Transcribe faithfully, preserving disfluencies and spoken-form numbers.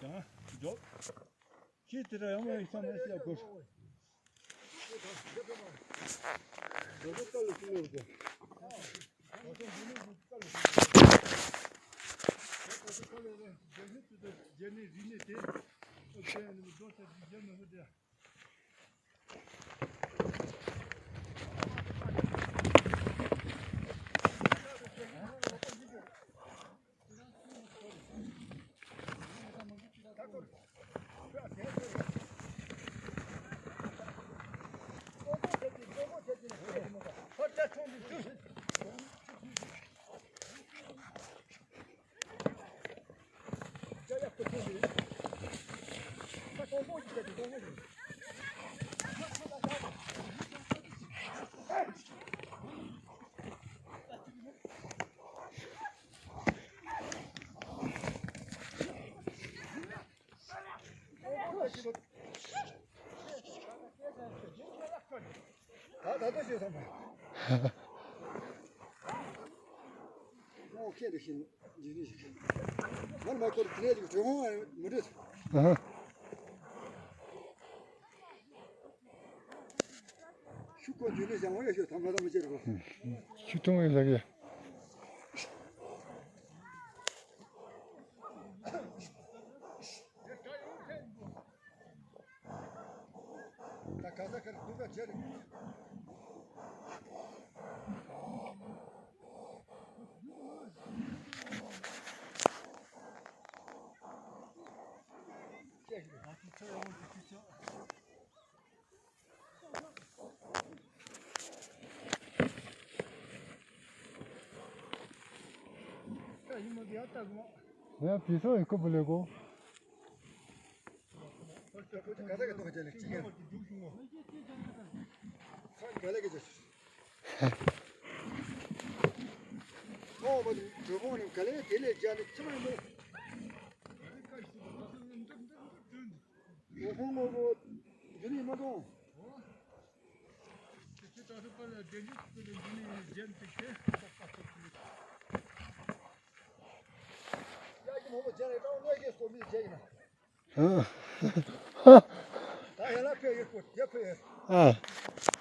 འཇོག་ཁྱེད་དེ་ར་ཡང་མ་ཡིན་ས་མེད་ཟེར་དགོས། ད་ད་ལྟ་ཤོད་བསམ་པ། ཨོ་ཁྱེད་འདི་བཞིན་འཇིགས་ནི་ཞིག་མར་མ་འཁོར་དེ་ནས་ཅིག་གྲོད་ཁོང་མི་འདྲ། ཨ་ཧ། ཤུགས་ཀོ་འཇུ་ནས་བཞག་འོ་ཡ་ཤོད་དམ་ལ་དམ་ཅེར་གོ། ཆུ་འཐུང་བའི་ལག་གི། ད་ག་ས་གར་སྡུག་ག་བྱེད་རིགས། ཡང་བི་སོ་ཡི་ཁུ་བུ་ལེ་གོ། ཨ།